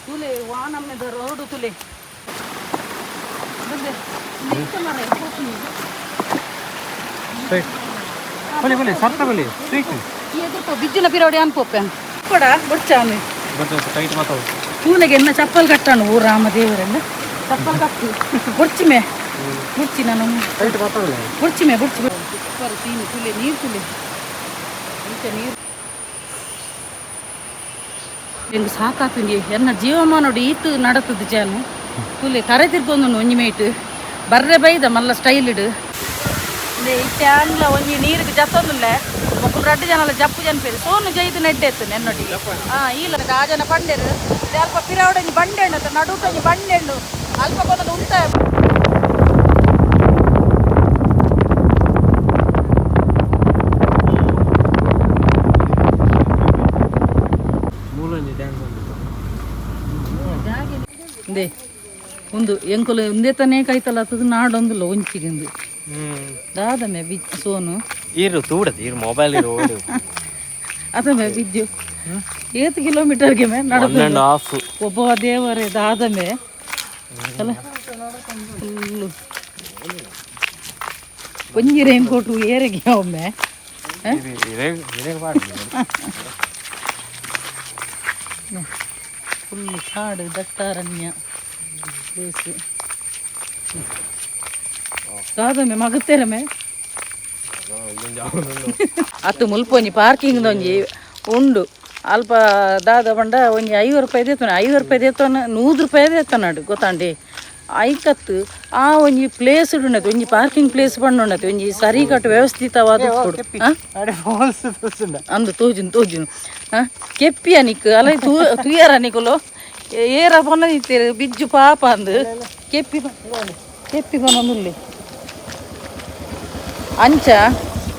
ತೂಲೆ ವಾ ನಮ್ಮದ ರೋಡ್ ತೂಲೆ. ಸ್ಟ್ರೈಟ್ ಬಲಿ ಬಲಿ ಸರ್ತ ಬಲಿ ಸ್ಟ್ರೈಟ್. ಎದುರ್ಪ ಬಿಜ್ಜಿನ ಪಿರವಡಿ ಅನ್ಪೋಪೆ ಕೊಡ ಬೊಡ್ಚಾನೆ. ಟೈಟ್ ಮಾತಾವು. ತೂಲೆಗೆ ಎನ್ನ ಚಪ್ಪಲ್ ಕಟ್ಟಾನು. ಓ ರಾಮ ದೇವರೆಲ್ಲ, ಚಪ್ಪಲ್ ಕಟ್ಟು ಬೊಡ್ಚಿಮೆ ಬುಡ್ಚಿ ನಾನು. ಟೈಟ್ ಮಾತಾಡಲ್ಲ. ಬುಡ್ಚಿಮೆ ಬುಡ್ಚಿ. ಸೂಪರ್ ಸೀನು. ತುಲೆ ನೀರು, ತುಲೆ ಇಂಚ ನೀರು. ಎಂಗ್ ಸಾಕಾತುಂಡಿ ಎನ್ನ ಜೀವಮಾನೋಡು ಈತ್ ನಡತದ ಜಾನು. ತುಲೆ ತರೆ ತಿರ್ಗೊಂದು ಒಂಜಿ ಮೇಟ್ ಬರ್ರೆ ಬೈದ ಮಲ್ಲ ಸ್ಟೈಲ್ ಇಡು. ಇತ್ತೆ ಆನ್ಲ ಒಂಜಿ ನೀರಿಗೆ ಜತ್ತೊಂದುಲ್ಲೆ. ಮೊಕುಲು ರಡ್ಡ್ ಜನಲ ಜಪ್ಪು ಜನಪೇರು ಸೋನು ಜೈದು ನೆಡ್ಡೆತ್ತು ನೆನ್ನೊಟ್ಟಿಗೆ. ಹಾ, ಇಲ್ಲ ಆ ಜನ ಪಂಡೇರು ಅಲ್ಪ ಪಿರವಡೊಂಜಿ ಬಂಡೆ ಉಂಡು, ನಡುಟೊಂಜಿ ಬಂಡೆ ಉಂಡು, ಅಲ್ಪ ಕೊನೊಂದು ಉಂತ. ಮೂಲೊಂಜಿ ಡ್ಯಾನ್ಸ್ ಉಂಟು. ಇಂದೆ ಉಂದು ಎಂಕುಲು ಉಂದೆತನೇ ಕೈತಲ ಆತದ ನಾಡೊಂದುಲ್ಲ ಒಂಚಿಗಿಂದು. ದಾದಮೆ ಬಿಜ್ ಸೋನು? ಇರು ತೂಡದು, ಇರು ಮೊಬೈಲ್ ಇರು ಓಡು. ಅದಮೆ ಬಿಜ್ಜು, ಏತ್ ಕಿಲೋಮೀಟರ್ಗೆ ಮೇ ನಡ? 1.5. ಒಬ್ಬ ದೇವರೇ, ದಾದಮೆ ಅಲ್ಲ ಫುಲ್ಲು. ಒಂಜಿ ರೈನ್ ಕೋಟು ಏರೆಗೆ ಒಮ್ಮೆ. ಪಾಡಿ. ಫುಲ್ ಕಾಡು, ದಟ್ಟಾರಣ್ಯ ಪ್ಲೇಸ್. ದಾದಮೆ ಮಗತ್ತೇರಮೆ ಅತ್ತು. ಮುಲ್ಪ ಒಂಜಿ ಪಾರ್ಕಿಂಗ್ ಒಂಜಿ ಉಂಡು. ಅಲ್ಪ ದಾದ ಪಂಡ ಒಂಜಿ 50 ರೂಪಾಯಿ ದೇತೋನ, 50 ರೂಪಾಯಿ ದೇತೋನ, 100 ರೂಪಾಯಿ ದೇತನಾಡು ಗೊತ್ತಾಂಡಿ. ಐಕತ್ತು ಆ ಒಂಜಿ ಪ್ಲೇಸ್ ಉಂಡತಿ, ಒಂಜಿ ಪಾರ್ಕಿಂಗ್ ಪ್ಲೇಸ್ ಪಂಡುಂಡತಿ, ಒಂಜಿ ಸರಿ ಕಟ್ಟು ವ್ಯವಸ್ಥಿತವಾದ ಉಪ್ಪೊಡು. ಆ? ಅಡೆ ಫಾಲ್ಸ್ ತೋರ್ಸುಂಡ. ಅಂದು ತೋಜುನು ತೋಜುನು. ಹಾಂ, ಕೆಪ್ಪಿಯ ನಿಕ್ ಅಲ್ಲ ತುಯರ ನಿಕುಲು ಏರ ಪೊನ್ನ ನಿತ್ತೇರು ಬಿಜ್ಜು ಪಾಪ ಅಂದು ಕೆಪ್ಪಿ ಕೆಪ್ಪಿ ಪನೊಂದುಲ್ಲೆ. ಅಂಚ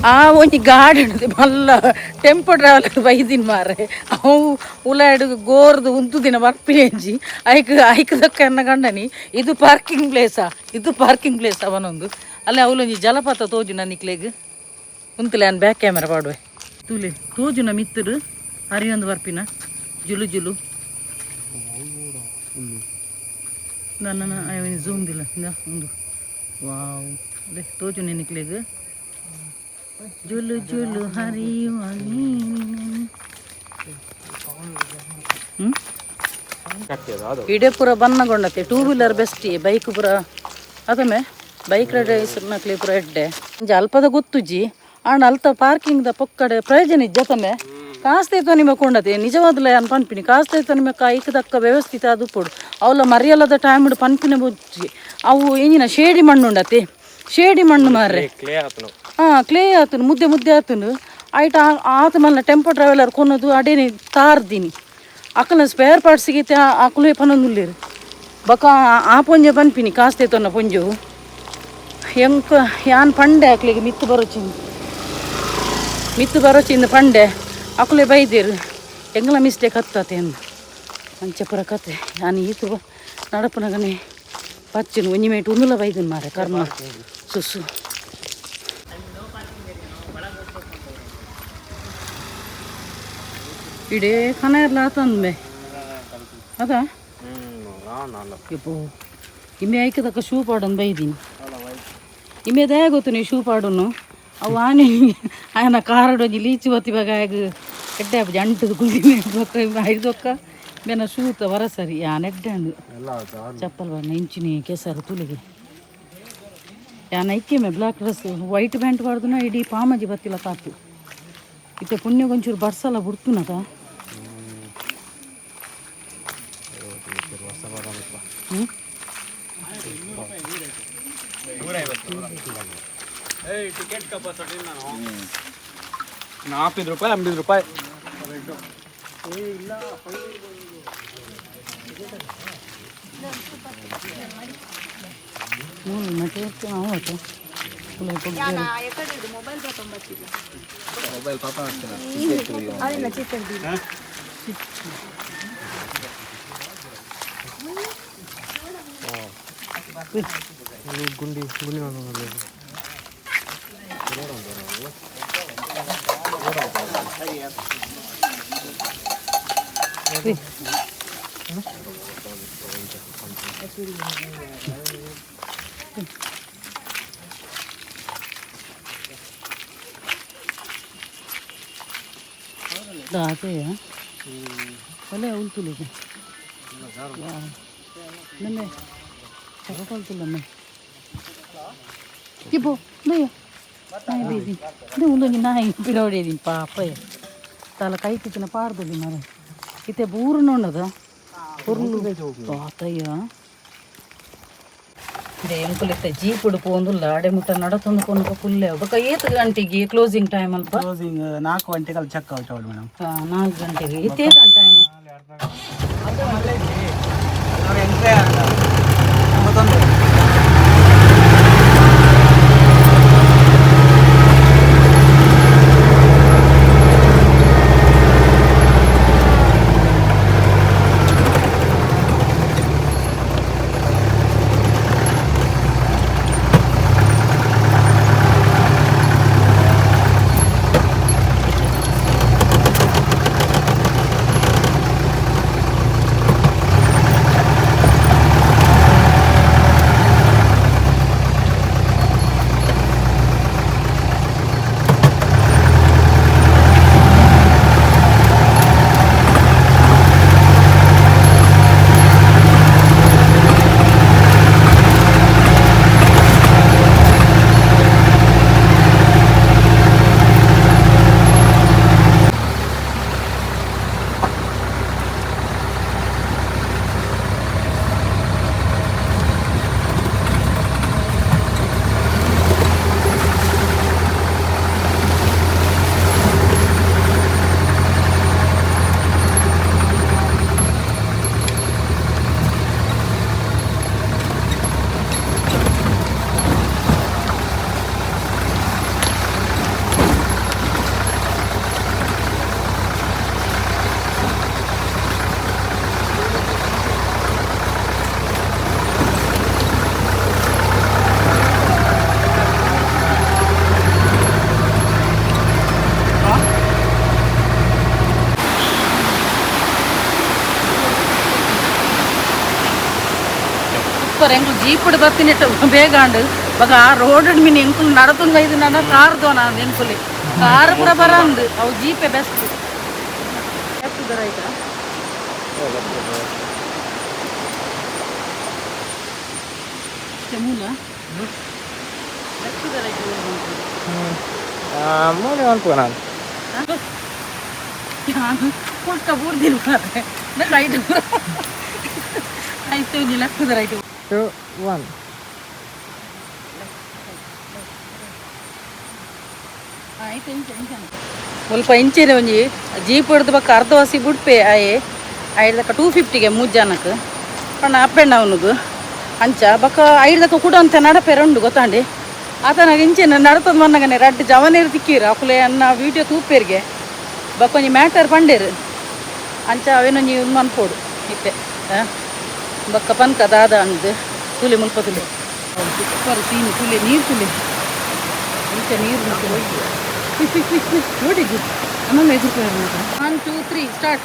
ಆ ಒಂಜಿ ಗಾಡಿ ಉಂಡು ಮಲ್ಲ ಟೆಂಪೋ ಟ್ರಾವೆಲರ್ ಬೈದಿನ ಮಾರೆ. ಅವು ಉಲಾಯ್ಡ್ ಗೋರ್ದು ಉಂತುದಿನ ಬರ್ಪಿನೆಂಜಿ ಐಕ್ ಐಕ್ ದಕ್ಕ ಎನ್ನ ಗಂಡನಿ, ಇದು ಪಾರ್ಕಿಂಗ್ ಪ್ಲೇಸಾ, ಇದು ಪಾರ್ಕಿಂಗ್ ಪ್ಲೇಸ್ ಅವನೊಂದು. ಅಲ್ಲೇ ಅವಲೊಂಜಿ ಜಲಪಾತ ತೋಜುನ ನಿಕ್ಲೆಗ್? ಉಂತುಲೆ, ಅನ್ ಬ್ಯಾಕ್ ಕ್ಯಾಮೆರಾ ಪಾಡುವೆ. ತೂಲೆ, ತೋಜುನ ಮಿತ್ತುಡು ಹರಿಯೊಂದು ಬರ್ಪಿನ ಜುಲು ಜುಲು? ನನ್ನ ಝೂಮ್ ದಿಲ್ಲ ಇಂದ ಉಂದು. ವಾವ್, ಅದೇ ತೋಜುನ ನಿಕ್ಲೆಗ್ ಜುಲು ಜುಲು ಹರಿಯುವ ನೀರಿನ? ಹ್ಮ್ ಇಡೇ ಪೂರ ಬನ್ನಗೊಂಡತೆ. ಟೂ ವೀಲರ್ ಬೆಸ್ಟ್, ಬೈಕ್ ಪೂರ ಅದಮೆ. ಬೈಕ್ ರೈಡರ್ಸ್ ನಕ್ಲೆ ಪೂರ ಎಡ್ಡೆ. ಒಂಜಿ ಅಲ್ಪದ ಗೊತ್ತುಜ್ಜಿ ಆಂಡ ಅಲ್ತ ಪಾರ್ಕಿಂಗ್ ದ ಪೊಕ್ಕಡೆ ಪ್ರಯೋಜನ ಇಜ್ಜತಮೆ. ಕಾಸ್ತೆ ನಿಮ ಕೊಂಡತೆ ನಿಜವಾದ್ಲ ಯಾನ್ ಪನ್ಪಿನಿ, ಕಾಸ್ತೆ ನಿಮ ಐಕ್ ತಕ್ಕ ವ್ಯವಸ್ಥಿತ ಅದು ಉಪ್ಪೊಡು. ಅವಲ ಮರಿಯಲ್ಲದ ಟೈಮ್ ಪನ್ಪಿನ ಬುಜ್ಜಿ. ಅವು ಎಂಜಿನ ಶೇಡಿ ಮಣ್ಣು ಉಂಡತೆ, ಶೇಡಿ ಮಣ್ಣು ಮಾರ್ರೆ. ಕ್ಲೇ ಆತನು. ಹಾಂ, ಕ್ಲೇ ಆತನು, ಮುದ್ದೆ ಮುದ್ದೆ ಆತನು. ಐಟ ಆತ ಮಲ್ಲ ಟೆಂಪೋ ಟ್ರಾವೆಲರ್ ಕೊನೊದು ಅಡೇನೆ ತಾರ್ದಿನಿ. ಅಕಲ್ನ ಸ್ಪೇರ್ ಪಾರ್ಟ್ಸಿಗೆ ಅಕುಲೇ ಪನೊಂದುಲ್ಲೆರ್. ಬೊಕ ಆ ಪೊಂಜೆ ಪನ್ಪಿನಿ ಕಾಸ್ ತೋನ ಪೊಂಜು ಎಂಕ್ ಯಾನ್ ಪಂಡೆ ಅಕ್ಲೆಗ್ ಮಿತ್ತು ಬರೋಚಿಂದು, ಮಿತ್ತು ಬರೋಚಿಂದು ಪಂಡೆ. ಅಕುಲೆ ಬೈದೇರು, ಎಂಗ್ಲ ಮಿಸ್ಟೇಕ್ ಹತ್ತತೆ ಅಂದ್. ಅಂಚ ಪೂರ ಕತೆ. ಯಾನ್ ಈತು ನಡಪುನಗನೆ ಪಚ್ಚಿನ ಒಂಜಿ ಮೇಟ್ ಉಂದುಲ ಬೈದಿನ ಮಾರೆ ಕರ್ಮ ಸುಸು. ಇಡೇ ಕನ ಇರ್ಲ ಆತಂದ್ಮೆ ಅದ. ಯಪ್ಪೋ, ಇಮ್ಮೆ ಐಕದಕ್ಕ ಶೂ ಪಾಡೊಂದು ಬೈದೀನಿ. ಇಮ್ಮೆ ದಯ ಗೊತ್ತು ನೀ ಶೂ ಪಾಡುನು. ಅವು ಆನೆ ಆಯನ ಕಾರಡ್ ಒಂಜಿ ಲೀಚು ಬತ್ತಿ ಬಗ ಆಗ ಎಡ್ಡೆ ಆಪುಜಿ. ಅಂಟುದು ಕುಲ್ದಿನ ಬೊಕ್ಕ ಐದೊಕ್ಕ ಬೆನ ಶೂತ ವರ ಸರಿ ಯಾನ್ ಎಡ್ಡೆ ಅಂದು ಚಪ್ಪಲ್ ಬಣ್ಣ ಇಂಚಿನಿ ಕೆಸರು ತುಲಿಗೆ. ಯಾನ್ ಐಕೆಮೆ ಬ್ಲಾಕ್ ಡ್ರೆಸ್ ವೈಟ್ ಪ್ಯಾಂಟ್ ಪಾಡ್ದುನ ಇಡೀ ಪಾಮಜಿ ಬತ್ತಿಲ್ಲ ತಾತು. ಇತ್ತೆ ಪುಣ್ಯಗೊಂಚೂರು ಬರ್ಸಲ ಬುಡ್ತುನದ. ಹ್ಞೂ. 40 ರೂಪಾಯಿ, 50 ರೂಪಾಯಿ. ಹ್ಞೂ, ಮತ್ತೆ ಆವತ್ತು ಮೊಬೈಲ್ ಪಾಪ. ಗುಂಡಿ ಗುಂಡಿ. ದಾತೆಯ ಒಲೆ ಉಲ್ತುಲಿಗೆ ನಮ್ಮೆ ತಗೊಳ್ತಿಲ್ಲಮ್ಮೆ ಇಬ್ಬೋ ದಯ್ಯ ನಾಯಿ ಬೇದಿ ಇದು ಒಂದೊಂದು ನಾಯಿ ಪಿರವಡಿದ್ದೀನಿ ಪಾಪಯ್ಯ ತಲ ಕೈ ಕಿತ್ತಿನ ಪಾಡ್ದಲ್ಲಿ ಮರ ಇತ್ತೆ ಬೂರು ನೋಡದ ಹುರ್ಲು ತಾತಯ್ಯ ಎಂಕುಲಿತ್ತ ಜೀಪುಡು ಪೋಂದುಲ್ಲ ಅಡೆ ಮುಟ್ಟ ನಡತೊಂದು ಕೊನಕ ಪುಲ್ಲೆ ಬೊಕ ಏತ್ ಗಂಟೆಗೆ ಕ್ಲೋಸಿಂಗ್ ಟೈಮ್ ಅಲ್ಪ? ಕ್ಲೋಸಿಂಗ್ 4 ಗಂಟೆಗೆ ಅಲ್ಲಿ ಚೆಕ್ ಔಟ್ ಅವಳು ಮೇಡಮ್. 4 ಗಂಟೆಗೆ ಇತ್ತೇ ಟೈಮ್. ಮತ್ತೊಂದು ಸೂಪರ್. ಎಂಕುಲು ಜೀಪುಡು ಬತ್ತಿನಿಟ್ಟ ಬೇಗ ಅಂಡು ಬಗ ಆ ರೋಡ್ ಮಿನಿ ಎಂಕುಲು ನಡತುಂಗ ಇದು ನನ್ನ ಕಾರ್ ದೋನ ಎಂಕುಲಿ ಕಾರ್ ಪೂರ ಬರಂದು ಅವು ಜೀಪೆ ಬೆಸ್ಟ್. ರೈಟ್ ಮೂಲ. ಮೂಲೆ ಅನ್ಕೋ ನಾನು. ನಾನು ಪುಟ್ಟ ಬೂರ್ದಿಲ್ಲ ರೈಟ್ ಆಯ್ತು ಲೆಕ್ಕದ ರೈಟ್. 2 1. ಮುಲ್ಪ ಇಂಚಿನ ಒಂಜಿ ಜೀಪ್ ಹಿಡ್ದು ಬಕ್ಕ ಅರ್ಧ ವಾಸಿ ಬುಡ್ಪೆ ಆಯೆ ಐದಕ್ಕ 250ಗೆ ಮೂರು ಜನಕ್ಕೆ ಪಂಡ ಅಪ್ ಆ್ಯಂಡ್ ಡೌನ್ಗೆ ಅಂಚ ಬಕ್ಕ ಐದಕ್ಕ ಕೂಡ ಅಂತ ನಡಪೆರ ಉಂಡು ಗೊತ್ತಾಂಡಿ ಆತನಾಗ ಇಂಚಿನ ನಡತದ ಮನ್ನಗನೆ ರಡ್ಡ್ ಜವನೇರು ತಿಕ್ಕೀರು ಅಕುಲೆ ಅನ್ನ ವೀಡಿಯೋ ತೂಪೇರಿಗೆ ಬಕ್ಕ ಒಂಜಿ ಮ್ಯಾಟರ್ ಪಂಡೇರು ಅಂಚ ಅವೇನೊಂಜಿ ಉಂದು ಮನ್ಪೋಡು ಇತ್ತೆ ಬಕ್ಕ ಪನ್ಕ ದಾದ ಅಂದ್ ತುಲೆ ಮುಲ್ಪ ತುಲೆ ಸೂಪರ್ ಸೀನ್ ತುಲೆ ನೀರು ತುಲೆ ಇಂಚ ನೀರು ನೋಡಿದ್ದು ಅಮ್ಮ ಎದುರು. 1 2 3 ಸ್ಟಾರ್ಟ್.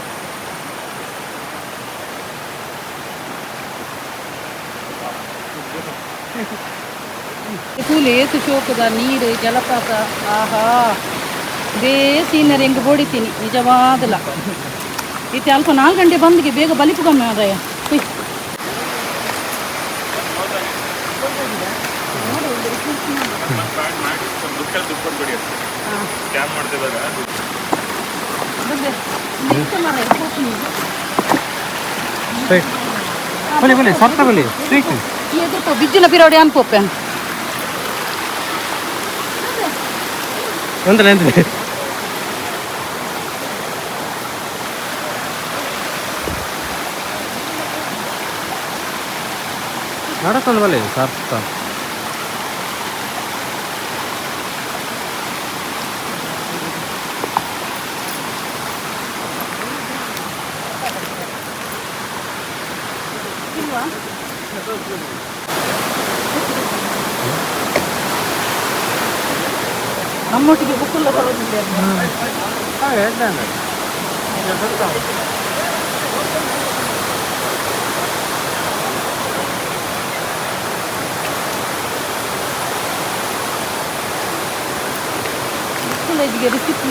ತೂಲೆ ಏತು ಶೋಕದ ನೀರು ಜಲಪಾತ. ಆಹಾ, ಇದೇ ಸೀನರಿ ಹೆಂಗೆ ಬೋಡಿತೀನಿ ನಿಜವಾದಲ್ಲ. ಇತ್ತೆ ಅಲ್ಪ 4 ಗಂಟೆ ಬಂದಿಗೆ ಬೇಗ ಬಲಿಪು ಕಮ್ಮಿ ಆದಾಯ. ಬಲಿ ಬಲಿ ಸರ್ತ ಬಲಿ ಸ್ಟ್ರೈಟ್. ಎದುರು ಬಿಜ್ಜಿನ ಪಿರೋಡಿ ಅನ್ಪೋಪೆ. ಒಂದಲ್ಲ ಎಂತ ನಡತೊಂದು ಬಲಿ ಸರ್ತ. ನಮ್ಮೊಟ್ಟಿಗೆ ಬುಕ್ಕುಲ್ಲ ಬರೋದಿಲ್ಲ. ರಿಸಿಪ್ಟ್.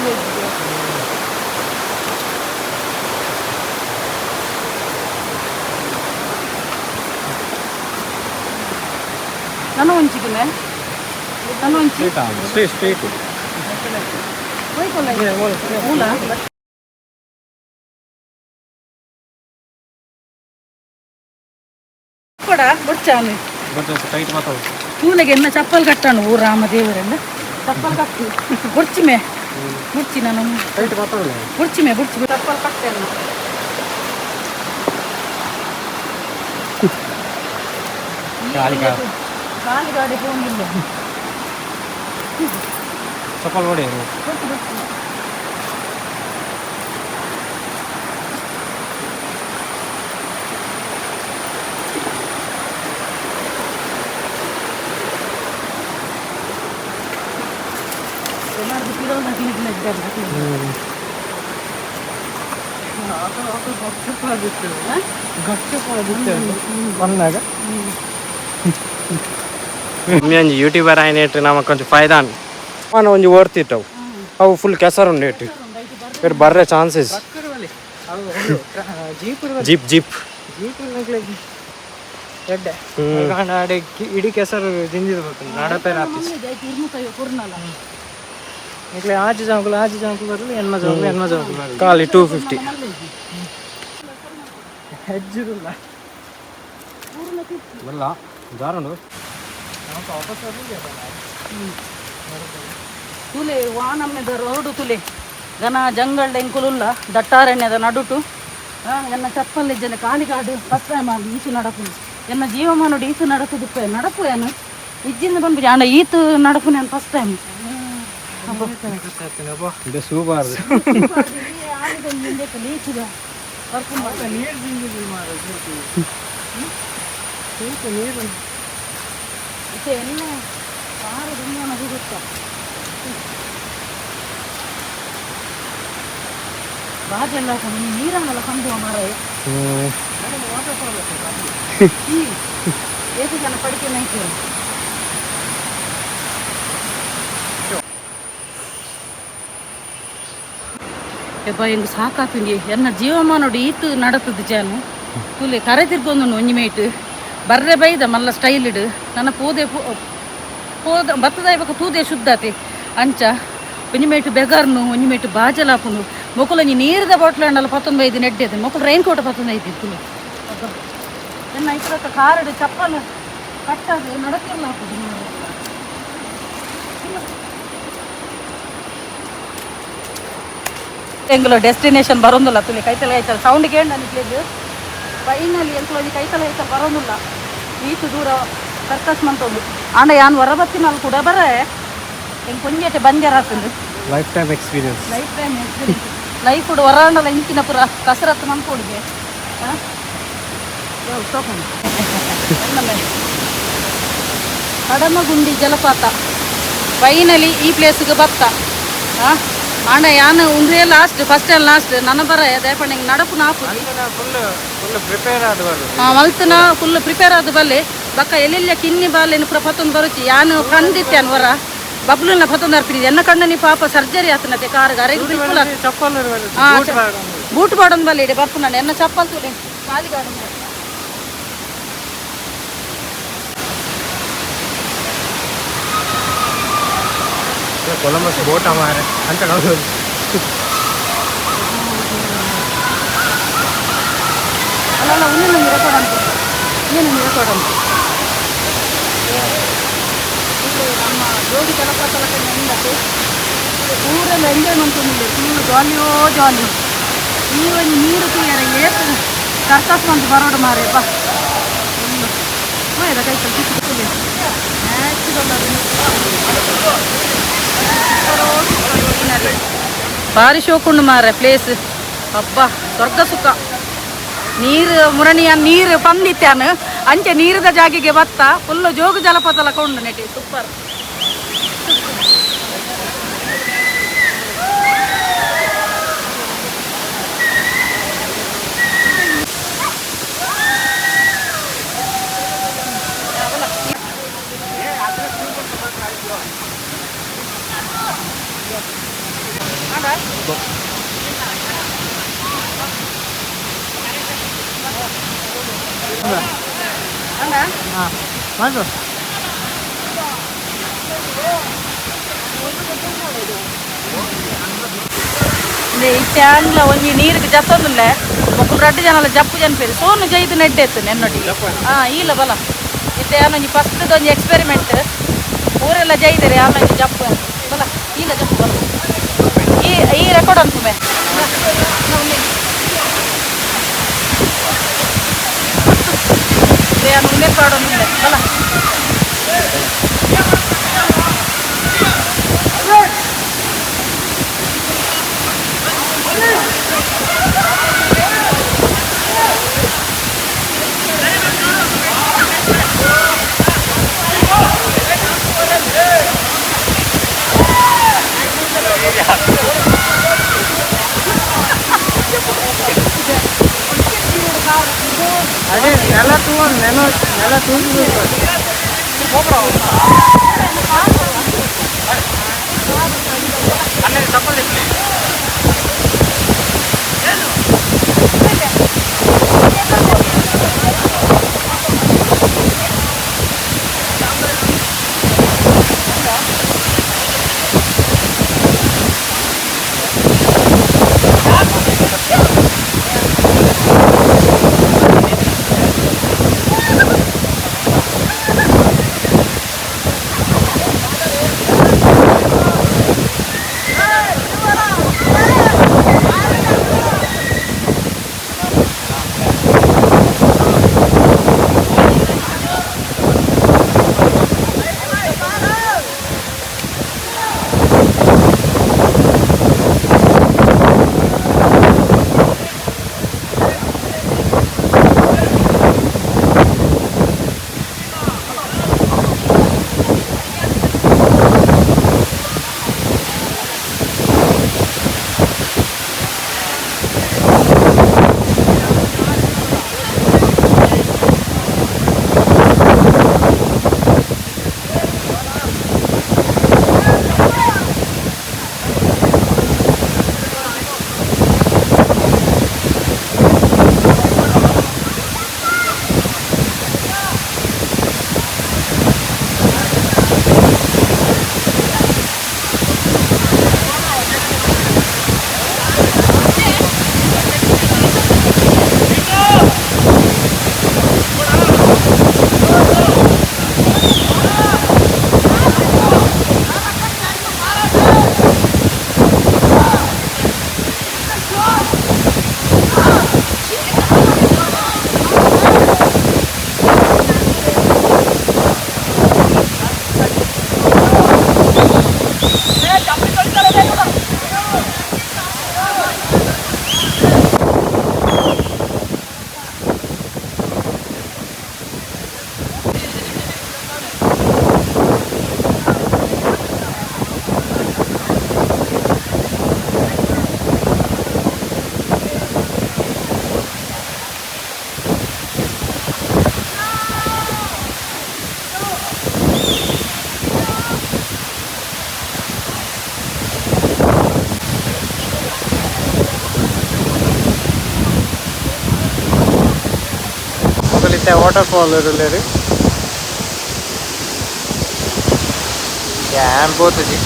ನಾನು ಒಂಚಿಗೆ ನಾನು ಒಂಚಿ. Street street. ಮೂಲ. ಕೊಡ ಬೊಚ್ಚಾನು. ಟೈಟ್ ಮಾತಾಡು. ತೂಲೆಗೆ ಎನ್ನ ಚಪ್ಪಲ್ ಕಟ್ಟಾನು. ಓ ರಾಮ ದೇವರೆಲ್ಲ, ಚಪ್ಪಲ್ ಕಟ್ಟು ಬೊಡ್ಚಿಮೆ ಬುಡ್ಚಿ ನಾನು. ಟೈಟ್ ಮಾತಾಡಲ್ಲ. ಬುಡ್ಚಿಮೆ ಬುಡ್ಚಿ, ಚಪ್ಪಲ್ ಕಟ್ಟೆಲ್ಲ. ಗಾಳಿ ಗಾಡಿ. ಗಾಳಿ ಗಾಡಿ ಹೋಗಿಲ್ಲ. ಚಪ್ಪಲ್ ನೋಡಿ. ಬುಡ್ಚಿ ಬುಡ್ಚಿ. ಬಂದಾಗ ಒಂಜಿ ಯೂಟ್ಯೂಬರ್ ಆಯ್ನೇಟ್ ನಮಕ್ ಕೊಂಚ ಫಾಯ್ದಾನ್ ಅವನ ಒಂಜಿ ಓಡ್ತಿಟ್ಟವು ಅವು ಫುಲ್ ಕೆಸರು ಉಂಡು ಇಟ್ಟು ಬರ್ರೆ ಚಾನ್ಸಸ್. Jeep jeep. ಇಡೀ ಕೆಸರು ದಿಂಜಿದ ನಡಪೇರ. ಇಟ್ಲೆ ಆಜಿ ಜಾಂಕುಲು ಆಜಿ ಜಾಂಕುಲು ಬರಲು, ಎನ್ಮ ಜಾಂಕುಲು ಎನ್ಮ ಜಾಂಕುಲು ಬರಲು. ಖಾಲಿ 250. ಹೆಜ್ಜಿರುಲ್ಲ. ಬಲ್ಲ ದಾರುಂಡು. ತುಲೆ ವಾನಮ್ಮೆದ ರೋಡು ತುಲೆ, ಘನ ಜಂಗಲ್ ಎಂಕುಲುಲ್ಲ, ದಟ್ಟಾರಣ್ಯದ ನಡುಟು. ಎನ್ನ ಚಪ್ಪಲ್ ಇಜ್ಜನೆ, ಕಾಲಿಗಾಡು ಫಸ್ಟ್ ಟೈಮ್ ಆಗಿ ಈಸು ನಡಪುನು. ಎನ್ನ ಜೀವಮಾನೋಡು ಈತು ನಡಕುದುಪ್ಪ ನಡಪು ಏನು ಇಜ್ಜಿಂದ ಬಂದ್ಬಿಡಿ ಅಣ್ಣ, ಈತು ನಡಪು ನಾನು ಫಸ್ಟ್ ಟೈಮ್. ಇದು ಸೂಬಾರ್ದು. ಲೀಚುದ. ನೀರು ದಿಂಜಿದ ನೀರು. ಇತ್ತೆ ಎನ್ನ ಕಾರು ದುಮ್ಮಾನ ಹೋಗುತ್ತಾ ಬಾಜೆಲ್ಲ ಹಾಕೊಂಡು ನೀರನ್ನೆಲ್ಲ ಕಂಡು ಮಾರಾಯ. ಏತು ಜನ ಪಡಿಕೆ ನೈತರು. ಯಬ್ಬ, ಎಂಗ್ ಸಾಕಾತುಂಗೆ. ಎನ್ನ ಜೀವಮಾನೋಡು ಈತು ನಡತದ ಜಾನು. ತುಲೆ ಕರೆ ತಿರ್ಗೊಂದು ಒಂಜಿ ಮೇಟ್ ಬರ್ರೆ ಬೈದ ಮಲ್ಲ ಸ್ಟೈಲ್ ಇಡು. ನನ್ನ ಪೋದೆ ಪೋದ ಬತ್ತದ ಬೊಕ ತೂದೆ ಶುದ್ಧತೆ. ಅಂಚ ಒಂಜಿ ಮೇಟ್ ಬೆಗರ್ನು, ಒಂಜಿ ಮೇಟ್ ಬಾಜಲಾಪುನು. ಮೊಕುಲು ಒಂಜಿ ನೀರದ ಬಾಟ್ಲ್ ಅಂಡಲ ಪತ್ತೊಂದು ಐದು ನೆಡ್ಡೆದು. ಮೊಕುಲು ರೈನ್ ಕೋಟ್ ಪತ್ತೊಂದು ಐದು ತುಲೆ. ಎನ್ನ ಇತ್ರಕ್ಕ ಕಾರಡು ಚಪ್ಪಲ್ ಕಟ್ಟದು ನಡತಿರ್ಲ ಹಾಕುದು. ಎಂಗುಲ ಡೆಸ್ಟಿನೇಷನ್ ಬರೋದಿಲ್ಲ ತುಲಿ. ಕೈತಲ ಕೈತಲ ಸೌಂಡ್ ಕೇಂದ್ರ ನಿಕ್ಲೆಗ್. ಫೈನಲಿ ಎಂಕುಲು ಒಂಜಿ ಕೈತಲ ಕೈತಲ ಬರೋದಿಲ್ಲ. ಈತು ದೂರ ಸರ್ಕಸ್ ಮಂತೊಂದು ಆಂಡ ಯಾನ್ ಹೊರಬತ್ತಿನಲ್ಲಿ ಕೂಡ ಬರ ಎಂಕ್ ಒಂಜೆಟೆ ಬಂಜಾರ ಆತುಂಡು. Life time experience. Life time experience. Life ಹೊರಾಂಡಲ ಇಂಚಿನ ಪೂರ ಕಸರತ್ತು ಮನ್ಕೊಡುಗೆ. ಸ್ಟಾಪ್. ಕಡಮಗುಂಡಿ ಜಲಪಾತ, ಫೈನಲಿ ಈ ಪ್ಲೇಸ್ಗೆ ಬತ್ತ. ಆಂಡ ಯಾನ್ ಉಂದೇ ಲಾಸ್ಟ್, ಫಸ್ಟ್ ಆ್ಯಂಡ್ ಲಾಸ್ಟ್ ನನ್ನ ಬರ ದಯಪಂಡ ಹಿಂಗೆ ನಡಪು ನಾಪುಜಿ. ಫುಲ್ ಫುಲ್ ಪ್ರಿಪೇರ್ ಆದ ಬರು. ಮಲ್ತನ ಫುಲ್ ಪ್ರಿಪೇರ್ ಆದ ಬಲ್ಲೆ. ಬಕ್ಕ ಎಲ್ಲೆಲ್ಲ ಕಿನ್ನಿ ಬಾಲೆನು ಪೂರ ಪತ್ತೊಂದು ಬರುಚಿ. ಯಾನು ಕಂದಿತ್ತೆ ವರ ಬಬ್ಲುನ ಪತ್ತೊಂದು ಅರ್ಪಿನಿ. ಎನ್ನ ಕಣ್ಣನಿ ಪಾಪ ಸರ್ಜರಿ ಆತನತೆ ಕಾರ್ ಅರೆಗ್ ಬಿಲ್ಕುಲ್. ಚಪ್ಪಲ್. ಬೂಟ್ ಬಾಡೊಂದು ಬಲ್ಲೆ ಇಡೆ ಬರ್ಪು ನಾನು. ಎನ್ನ ಚಪ್ಪಲ್ ತುಲೆ ಕಾಲಿಗಾಡು. ಕೊಲಂಬಸ್ ಬೋಟ್ ಮಾರೆ ಅಂತ. ಅಲ್ಲ ಅಲ್ಲ, ಇನ್ನೇನು ರೆಕಾರ್ಡ್ ಅಂತ, ಇನ್ನೇನು ರೆಕಾರ್ಡ್ ಅಂತ. ಇದು ನಮ್ಮ ಜೋಡಿ ಜಲಪಾತ ಹೆಂಗತೆ. ಊರೆಲ್ಲ ಎಂಜಾಯ್ ಮಂತೊಂದಿಲ್ಲ, ಫುಲ್ ಜಾಲಿಯೋ ಜಾಲಿ. ಈ ಒಂದು ನೀರು ತೂಯರ ಏತ್ ಸರ್ಕಸ್ ಮಂತ್ ಬರೋಡು ಮಾರೆ ಬಾ. ಹೋಯ್ದ ಕೈ ಚಿಕ್ಕ ನ್ಯಾಚುರಲ್. ಭಾರಿ ಶೋಕುಂಡು ಮಾರೆ ಪ್ಲೇಸ್. ಅಬ್ಬಾ, ಸ್ವರ್ಗ ಸುಖ. ನೀರು ಮುರಣಿಯ ನೀರು ಪಂದಿತ್ಯಾನ ಅಂಚೆ ನೀರದ ಜಾಗಿಗೆ ಬತ್ತ. ಫುಲ್ ಜೋಗ ಜಲಪಾತ ಕೊಂಡು ನೆಟ್ಟಿ, ಸೂಪರ್. ಹಾಂ ಮಾಡು. ಇತ್ತೆ ಆನ್ಲ ಒಂಜಿ ನೀರಿಗೆ ಜತ್ತೊಂದುಲ್ಲೆ ಒಕ್ಕಲು ರಡ್ಡು ಜನಲ ಜಪ್ಪು ಜನಪೇರು ಸೋನು ಜೈದು ನೆಡ್ಡೆತ್ತು ನೆನ್ನೊಟ್ಟಿಗೆ. ಹಾಂ ಇಲ್ಲ ಬಲ ಇತ್ತೆ ಆನೊಂಜಿ ಫಸ್ಟ್ದ ಒಂಜಿ ಎಕ್ಸ್ಪೆರಿಮೆಂಟ್ ಊರೆಲ್ಲ ಜೈದರೆ ಆನೊಂಜಿ ಜಪ್ಪು ಬಲ ಇಲ್ಲ ಜಪ್ಪು ಬಲ ಈ ಈ ರೆಕಾರ್ಡ್ ಅನ್ಸುಮೆ. ಉಂದೆ ಪಾಡೊಂದುಲ್ಲೆ ಬಲ. ಅದೇ ನೆಲ ತೂವನ್ ನೆಲ ನೆಲ ತೂಗಿ. ಮೊದಲಿತ್ತೆ ವಾಟರ್ ಫಾಲ್ ಇರಲೇರಿ ಡ್ಯಾಮ್ ಪೋತುಜಿ.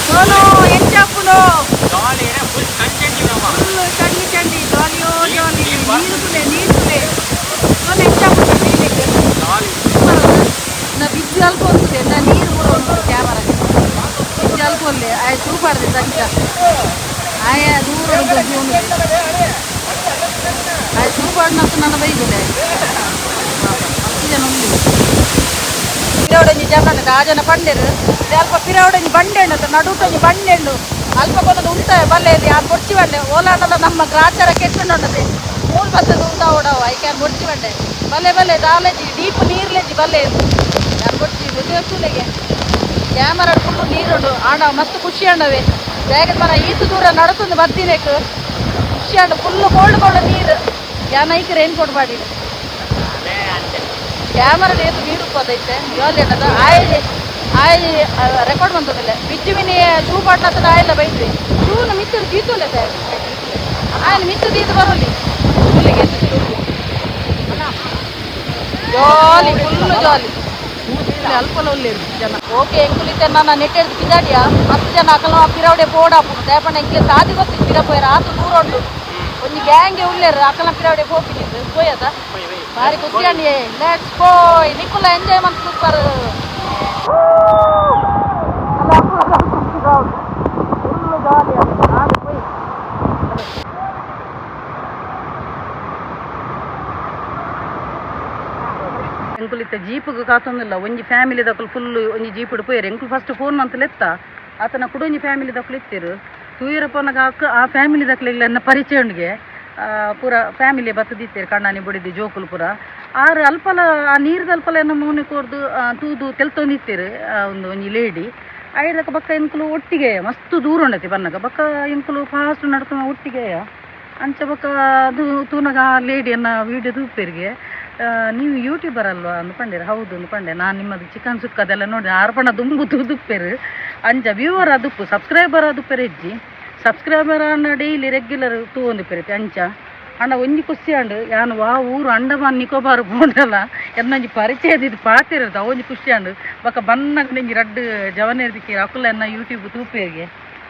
ಸೋನು ಎಂಚಾಪುನು ಚಂಡಿ. ಬಲ್ಲೆ ಆಯ್ ಶೂ ಪಾಡ್ದೆ ಸಂಚ ಆಯ ದೂರ ಆಯ್ ಶೂ ಪಾಡ್ನತ್ತು ನನ್ನ ಬೈಗುಲೆ ಮಸ್ತ್ ಜನ ಉಲ್ಲೆರ್. ಪಿರವಡೊಂಜಿ ಜನ ಆ ಜನ ಪಂಡೆರು ಅಲ್ಪ ಪಿರವಡೊಂಜಿ ಬಂಡೆ ಉಂಡು ನಡುಟೊಂಜಿ ಬಂಡೆ ಉಂಡು ಅಲ್ಪ ಕೊನೊಂದು ಉಂಟ ಬಲ್ಲೆ ಯಾನ್ ಬೊಡ್ಚಿ ಬಂಡೆ ಓಲಾಂಡಲ ನಮ್ಮ ಗ್ರಾಚಾರ ಕೆಟ್ಟುಂಡುಂಡತೆ ಮೂಲ್ ಬತ್ತದ ಉಂಟ ಓಡವು ಐಕೆ ಯಾನ್ ಬೊಡ್ಚಿ ಬಂಡೆ ಬಲ್ಲೆ ಬಲ್ಲೆ ದಾಲೆಜಿ ಡೀಪ್ ನೀರ್ಲೆಜಿ ಬಲ್ಲೆ ಯಾನ್ ಬೊಡ್ಚಿ ತೂಲೆಗೆ ಕ್ಯಾಮರಾ ಫುಲ್ಲು ನೀರುಂಡು ಆಂಡ ಮಸ್ತ್ ಖುಷಿ ಅಂಡವೆ ಬೇಗ ಮನ ಈತು ದೂರ ನಡತೊಂದು ಬತ್ತಿನೇಕ್ ಖುಷಿ ಅಂಡು full cold cold ನೀರು ಯಾನ್ ಐಕ್ ರೈನ್ ಕೋಟ್ ಪಾಡಿ ಕ್ಯಾಮರಾ ಏತು ನೀರು ಉಪ್ಪದೈತೆ ಇವಾಗಲೇ ಆಯ್ ಆಯ್ ರೆಕಾರ್ಡ್ ಬಂತದಿಲ್ಲ ಬಿಜ್ಜು ಮಿನಿ ಶೂ ಪಾಟ್ಲತ್ತದ ಆಯಲ್ಲ ಬೈದ್ವಿ ಶೂನ ಮಿತ್ತರು ದೀತೋಲೆ ಆಯನ ಮಿತ್ತು ದೀತು ಬರೋಲಿ ಫುಲ್ಲಿಗೆ ಜಾಲಿ ಫುಲ್ಲು ಜಾಲಿ ಅಲ್ಪಲ ಉಲ್ಲೇರು ಜನ ಓಕೆ ಎಂಕುಲಿತೆ ನನ್ನ ನೆಟ್ಟೆಡ್ದು ಪಿದಾಡಿಯ ಮಸ್ತ್ ಜನ ಅಕಲ ಪಿರವಡೆ ಪೋಡಾಪುಂಡು ದೇಪಂಡ ಎಂಕ್ಲೆ ಸಾದಿ ಗೊತ್ತಿತ್ತು ಪಿರ ಪೋಯರ ಆತು ದೂರ ಉಂಡು ಒಂಜಿ ಗ್ಯಾಂಗೆ ಉಲ್ಲೇರು ಅಕಲ ಪಿರವಡೆ ಪೋಪಿನಿದ್ದು ಪೋಯದ ಬಾರಿ ಖುಷಿ ಅಂಡಿ let's ಪೋಯ್ ನಿಕ್ಕುಲ ಎಂಜಾಯ್ ಮಂತ್ super full ಜಾಲಿ ಅದು ಪೋಯ್. ಎಂಕುಲಿತ್ತ ಜೀಪುಗು ಕಾತೊಂದಿಲ್ಲ ಒಂಜಿ ಫ್ಯಾಮಿಲಿ ದಕುಲು ಫುಲ್ ಒಂಜಿ ಜೀಪುಡು ಪೋಯೆರ್ ಎಂಕುಲು ಫಸ್ಟ್ ಫೋನ್ ಮಂತಲೆತ್ತ ಆತನ ಕುಡ ಒಂಜಿ ಫ್ಯಾಮಿಲಿ ದಕುಲು ಇತ್ತೆರು ತೂಯರಪ್ಪನಗ ಆ ಫ್ಯಾಮಿಲಿ ದಕ್ಲೆಗ್ಲ ಎನ್ನ ಪರಿಚಯ ಉಂಡಿಗೆ ಪೂರ ಫ್ಯಾಮಿಲಿ ಬತ್ತದಿತ್ತೇರು ಕಣ್ಣಾನಿ ಬಡಿದು ಜೋಕುಲು ಪೂರ ಆರು ಅಲ್ಪಲ ಆ ನೀರ್ದ ಅಲ್ಪಲ ಎನ್ನ ಮೋನೆ ಕೋರ್ದು ತೂದು ತೆಲ್ತೊಂದಿತ್ತೇರು ಒಂದು ಒಂಜಿ ಲೇಡಿ ಐದಕ್ಕೆ ಬಕ್ಕ ಎಂಕುಲು ಒಟ್ಟಿಗೆ ಮಸ್ತ್ ದೂರ ಉಂಡತಿ ಬನ್ನಗ ಬಕ್ಕ ಎಂಕುಲು ಫಾಸ್ಟ್ ನಡ್ಕೊಂಡು ಒಟ್ಟಿಗೆ ಅಂಚ ಬೊಕ್ಕ ಅದು ತೂನಗ ಆ ಲೇಡಿಯನ್ನ ವೀಡಿಯೋ ತೂಪೆರಿಗೆ ನೀವು ಯೂಟ್ಯೂಬರ್ ಅಲ್ವಾ ಅಂದು ಪಂಡೇರು ಹೌದು ಅಂದು ಪಂಡೆ ನಾನು ನಿಮ್ಮದು ಚಿಕನ್ ಸುಕ್ಕದೆಲ್ಲ ನೋಡಿ ಆರ್ಪಣ ದುಂಬು ತೂದುಪ್ಪೇರು ಅಂಚ ವ್ಯೂವರ್ ಅದುಪ್ಪು ಸಬ್ಸ್ಕ್ರೈಬರ್ ಅದುಪ್ಪೆರ್ ಹೆಜ್ಜಿ ಸಬ್ಸ್ಕ್ರೈಬರ್ ಅನ್ನ ಡೈಲಿ ರೆಗ್ಯುಲರ್ ತೂವೊಂದುಪ್ಪೆರೈತೆ ಅಂಚ ಅಣ್ಣ ಒಂಜಿ ಖುಷಿ ಅಂಡು ಯಾನ್ ವಾ ಊರು ಅಂಡಮಾನ್ ನಿಕೋಬಾರ್ ಪೋಂಡಲ ಎನ್ನೊಂಜಿ ಪರಿಚಯ ಇದು ಪಾತಿರೋದು ಅವೊಂಜಿ ಖುಷಿ ಅಂಡು ಬೊಕ ಬನ್ನಗ ಒಂಜಿ ರಡ್ಡ್ ಜವನೇರ್ದಿಕ್ಕೆ ಅಕುಲ ಎನ್ನ ಯೂಟ್ಯೂಬ್ ತೂಪೇರಿಗೆ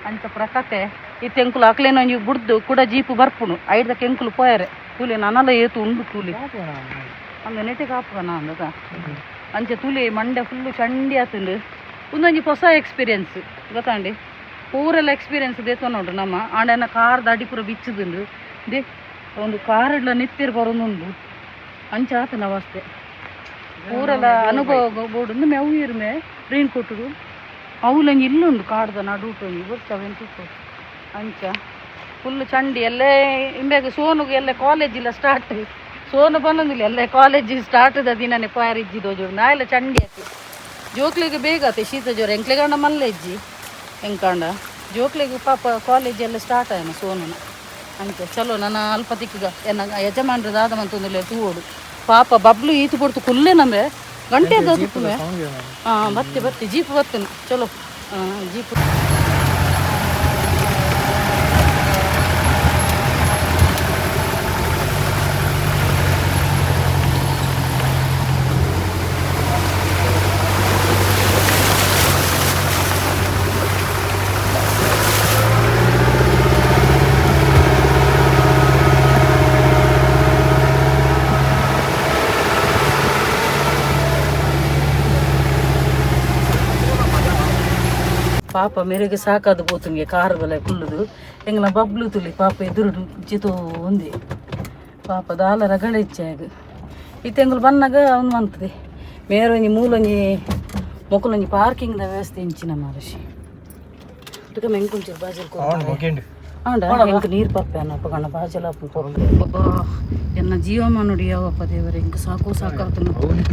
ಅಂಚ ಪೂರ ಕತೆ ಇತ್ತೆ ಎಂಕುಲು ಅಕ್ಲೇನ ಒಂಜಿ ಬುಡ್ದು ಕುಡ ಜೀಪು ಬರ್ಪುಂಡು ಐಡ್ದಕ್ಕೆ ಎಂಕುಲು ಪೋಯರೆ ತೂಲೆ ನನಲ ಏತು ಉಂಡು ತೂಲಿ ಅಂದ ನೆಟೆ ಕಾಪುಗನ ಅಂದದ ಅಂಚೆ ತೂಲೆ ಮಂಡೆ ಫುಲ್ಲು ಚಂಡಿ ಆತುಂಡು ಉಂದೊಂಜಿ ಹೊಸ ಎಕ್ಸ್ಪೀರಿಯನ್ಸ್ ಗೊತ್ತಾಂಡಿ ಪೂರೆಲ್ಲ ಎಕ್ಸ್ಪೀರಿಯನ್ಸ್ ದೇತೊನ ಉಂಟು ನಮ್ಮ ಆಂಡನ ಕಾರ್ದ ಅಡಿ ಪೂರ ಬಿಚ್ಚುದುಂಡು they ಒಂದು ಕಾರೆಡ್ಲ ನೆತ್ತಿರ್ ಬರೋದುಂಡು ಅಂಚ ಆತನ ಅವಸ್ಥೆ ಪೂರೆಲ್ಲ ಅನುಭವ ಬೋರ್ಡು ಮೆವು ಇರ್ಮೆ ರೈನ್ ಕೋಟುಡು ಅವುಲಂಜಿ ಇಲ್ಲುಂಡು ಕಾಡ್ದ ನಡುಟು ಒಂಜಿ ಬರ್ತಾವೆ ತೂಕು ಅಂಚ ಫುಲ್ ಚಂಡಿ ಎಲ್ಲೇ ಇಂಬೆಗ್ ಸೋನುಗು ಎಲ್ಲ ಕಾಲೇಜ್ ಇಲ್ಲ ಸ್ಟಾರ್ಟ್ ಸೋನು ಬಂದೊಂದಿಲ್ಲ ಎಲ್ಲ ಕಾಲೇಜ್ ಸ್ಟಾರ್ಟ್ the ದಿನನೇ ಪೋಯಾರ ಇಜ್ಜಿ ದೋಜುಡು ನಾಯೆಲ್ಲ ಚಂಡಿ ಆತಿ ಜೋಕ್ಲಿಗೆ ಬೇಗ ಆತೆ ಶೀತ ಜ್ವರ ಎಂಕ್ಲೆಗಂಡ ಮಲ್ಲ ಇಜ್ಜಿ ಎಂಕಾಂಡ ಜೋಕ್ಲಿಗೆ ಪಾಪ ಕಾಲೇಜ್ ಎಲ್ಲ ಸ್ಟಾರ್ಟ್ ಆಯ್ನ ಸೋನುನ ಅಂಚೆ ಚಲೋ ನನ್ನ ಅಲ್ಪ ತಿಕ್ಕಗ ಎನ್ನ ಯಜಮಾನ್ರ ದಾದ ಮಂತೊಂದಿಲ್ಲ ತೂವೋಡು ಪಾಪ ಬಬ್ಲು ಈತು ಪೊರ್ತು ಕುಲ್ಲೆ ನಮೆ ಗಂಟೆ ತುಪ್ಪುವೆ ಹಾಂ ಬತ್ತಿ ಬತ್ತಿ ಜೀಪ್ ಬತ್ತೇನೆ ಚಲೋ ಜೀಪ್. ಪಾಪ ಮೆರೆಗೆ ಸಾಕಾದ ಪೋತುಂಗೆ ಕಾರ್ ಬಲ ಕುಲ್ಲುದು ಎಂಗ್ಲ ಬಬ್ಲು ತುಲಿ ಪಾಪ ಎದುರುಡು ಚಿತೋ ಒಂದಿ ಪಾಪ ದಾಲ ರಗಳೆ ಇಚ್ಚಾಗ ಇತ್ತೆಂಗುಲು ಬನ್ನಗ ಅವ್ನು ಮಂತದೆ ಮೇರೊಂಜಿ ಮೂಲೊಂಜಿ ಮೊಕುಲೊಂಜಿ ಪಾರ್ಕಿಂಗ್ ದ ವ್ಯವಸ್ಥೆ ಇಂಚಿನ ಮಾರಶಿ ತುಕ ಮೆಂಕುಂಚೂರು ಬಾಜಲ್ ಆಂಡ ಎಂಕ್ ನೀರು ಪಪ್ಪೆ ಅಪ್ಪಗಣ್ಣ ಬಾಜಲ ಅಪ್ಪ ಎನ್ನ ಜೀವಮಾನ ನೋಡಿ ಯಾವಪ್ಪ ದೇವರೇ ಇಂಕ್ ಸಾಕು ಸಾಕಾತನು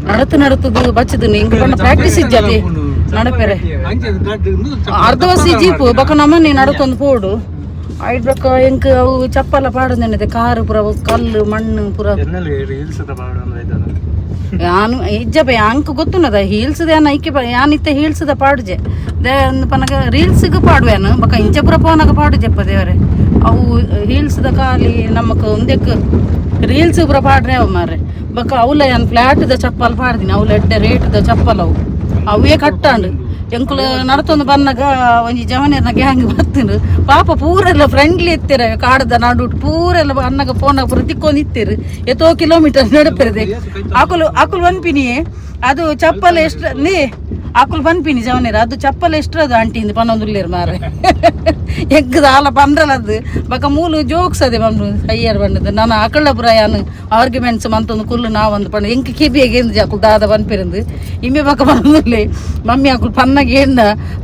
ನಡತು ನಡತದು ಬಚ್ಚದು ಇಂಕ್ ಪಂಡ ಪ್ರಾಕ್ಟೀಸ್ ಇಜ್ಜಾತಿ ನಡಪೆರೆ ಅರ್ಧವಸಿ ಜೀಪು ಬೊಕ ನಮನೆ ನಡತೊಂದು ಪೋಡು ಐಟ್ ಬೊಕ ಎಂಕ್ ಅವು ಚಪ್ಪಲ ಪಾಡೊಂದೇನದೆ ಕಾರು ಪೂರ ಕಲ್ಲು ಮಣ್ಣು ಪೂರ ಯಾನು ಇಜ್ಜಪ್ಪ ಅಂಕ್ ಗೊತ್ತುನದ ಹೀಲ್ಸ್ ಯಾನ್ ಐಕೆ ಯಾನ್ ಇತ್ತೆ ಹೀಲ್ಸ್ದ ಪಾಡುಜೆ they ಪನಗ ರೀಲ್ಸ್ಗ್ ಪಾಡುವೇನು ಬೊಕ ಇಂಚ ಪೂರ ಪೋನಗ ಪಾಡುಜೆಪ್ಪ ದೇವರೇ ಅವು ಹೀಲ್ಸ್ದ ಖಾಲಿ ನಮಕ್ ಒಂದೆಕ್ ರೀಲ್ಸ್ ಪೂರ ಪಾಡ್ರೆ ಅವು ಮಾರ್ರೆ ಬೊಕ ಅವುಲ ಯಾನ್ ಫ್ಲಾಟ್ದ ಚಪ್ಪಲ್ ಪಾಡ್ದಿನಿ ಅವುಲ ಎಡ್ಡೆ ರೇಟ್ದ ಚಪ್ಪಲ್ ಅವು ಅವೇ ಕಟ್ಟಾಂಡು ಎಂಕುಲು ನಡತೊಂದು ಬನ್ನಗ ಒಂಜಿ ಜವನೇರ್ನ ಗ್ಯಾಂಗ್ ಬತ್ತಿನ ಪಾಪ ಪೂರೆಲ್ಲ ಫ್ರೆಂಡ್ಲಿ ಇತ್ತೀರ ಕಾಡ್ದ ನಡುಟ್ ಪೂರೆಲ್ಲ ಅನ್ನಗ ಪೋನಾಗ ಪೂರ ತಿಕ್ಕೊಂದು ಇತ್ತೀರು ಎತ್ತೋ ಕಿಲೋಮೀಟರ್ ನಡಪಿರದೆ ಅಕುಲು ಅಕುಲು ಒನ್ಪಿನಿ ಅದು ಚಪ್ಪಲ್ ಎಷ್ಟು ನೀ ಅಕುಲು ಪನ್ಪಿನಿ ಜವನೇರ, ಅದು ಚಪ್ಪಲ್ ಎಷ್ಟು ಅದು ಆಂಟಿ ಇಂದು ಪನ್ನೊಂದುಲ್ಲೇರು ಮಾರೆ. ಎಗ್ಗದ ಆಲ ಪಂಡ್ರಲ್ಲ ಅದು. ಬೊಕ ಮೂಲು ಜೋಕ್ಸ್ ಅದೇ ಬಂದು ಅಯ್ಯರ್ ಬಂದದ್ದು. ನಾನು ಅಕಳ್ಳ ಪುರ ಯಾನು ಆರ್ಗ್ಯುಮೆಂಟ್ಸ್ ಮಂತೊಂದು ಕುಲ್ಲು ನಾವೊಂದು ಪಂಡ ಎಂಕ್ ಕೆಬಿಯಾಗ ಎಂದ್ ಅಕುಲು ದಾದ ಪನ್ಪಿರಂದು. ಇಮ್ಮೆ ಬೊಕ ಪನ್ನೊಂದುಲ್ಲೆ ಮಮ್ಮಿ ಅಕುಲು ಪನ್ನಗ ಏಂಡ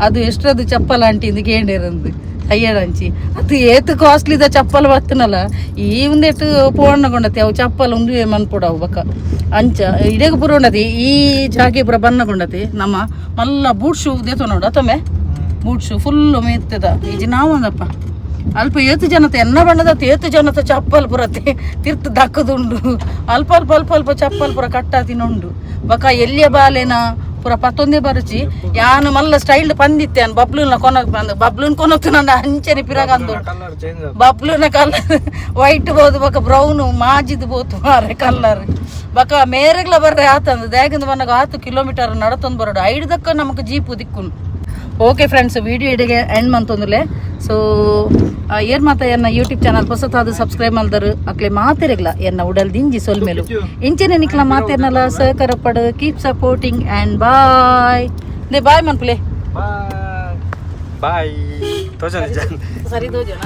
ಅದು ಎಷ್ಟದು ಚಪ್ಪಲ್ ಆಂಟಿ ಇಂದು ಕೇಂಡಿರಂದು ಅಯ್ಯಡಂಚಿ. ಅದು ಏತ್ ಕಾಸ್ಟ್ಲಿದ ಚಪ್ಪಲ್ ಬತ್ತನಲ್ಲ, ಈ ಒಂದೆಟ್ಟು ಪೋಣ್ಣ ಕೊಂಡತಿ ಅವು ಚಪ್ಪಲ್ ಉಂದುವೆ ಮನ್ಪುಡವು. ಬೊಕ ಅಂಚ ಇಡೆಗ್ ಪೂರ ಉಂಡತಿ, ಈ ಜಾಗೆ ಪೂರ ಬಣ್ಣ ಕೊಂಡತಿ. ನಮ್ಮ ಮಲ್ಲ ಬೂಟ್ ಶೂ ದೇತೊ ನೋಡು ಅತ್ತೊಮ್ಮೆ, ಬೂಟ್ ಶೂ ಫುಲ್ಲು ಮೇತ್ತದ ಈಜಿ ನಾವೊಂದಪ್ಪ. ಅಲ್ಪ ಏತು ಜನತೆ ಎನ್ನ ಬಣ್ಣದ ಏತು ಜನತ ಚಪ್ಪಲ್ ಪೂರ ತಿರ್ತು ದಕ್ಕದುಂಡು. ಅಲ್ಪ ಅಲ್ಪ ಅಲ್ಪ ಅಲ್ಪ ಚಪ್ಪಲ್ ಪೂರ ಕಟ್ಟಾತಿನುಂಡು. ಬೊಕ ಎಲ್ಲಿಯ ಬಾಲೆನ ಪೂರ ಪತ್ತೊಂದೇ ಬರುಚಿ. ಯಾನು ಮಲ್ಲ ಸ್ಟೈಲ್ ಪಂದಿತ್ತೆ ಯಾನ್ ಬಬ್ಲೂನ ಕೊನ ಬಂದು ಬಬ್ಲೂನ್ ಕೊನೊತ್ತು ನನ್ನ ಅಂಚನೆ ಪಿರಗಂದು. Colour change. ಬಬ್ಲೂನ ಕಲರ್ ವೈಟ್ ಬೋದು, ಬೊಕ ಬ್ರೌನ್ ಮಾಜಿದ್ ಬೋತು ಮಾರೆ ಕಲರ್. ಬೊಕ ಮೇರೆಗ್ಲ ಬರ್ರೆ ಆತಂದು ದಾಗಿಂದ ಬನ್ನಗ ಆತು ಕಿಲೋಮೀಟರ್ ನಡತೊಂದು ಬರೋಡು. ಐಡ್ದಕ್ಕ ನಮಕ್ ಜೀಪು ದಿಕ್ಕುನು. ಓಕೆ ಫ್ರೆಂಡ್ಸ್, ವಿಡಿಯೋ ಇಡೆಗೆ ಎಂಡ್ ಮಂತೊಂದುಲೆ. ಸೊ ಏರ್ ಮಾತ ಎನ್ನ ಯೂಟ್ಯೂಬ್ ಚಾನಲ್ ಹೊಸತಾದ ಸಬ್ಸ್ಕ್ರೈಬ್ ಮಲ್ದರು ಅಕ್ಲೆ ಮಾತೆರೆಗ್ಲ ಎನ್ನ ಉಡಲ್ ದಿಂಜಿ ಸೊಲ್ಮೆಲು. ಇಂಚನೆ ನಿಕ್ಲ ಮಾತೆರ್ನಲ ಸಹಕಾರ ಪಡು. Keep supporting and bye. ನೇ ಬಾಯ್ ಮನ್ಪುಲೆ. ಬಾಯ್ ಬಾಯ್ ತೋಜನ. ಸರಿ ತೋಜನ.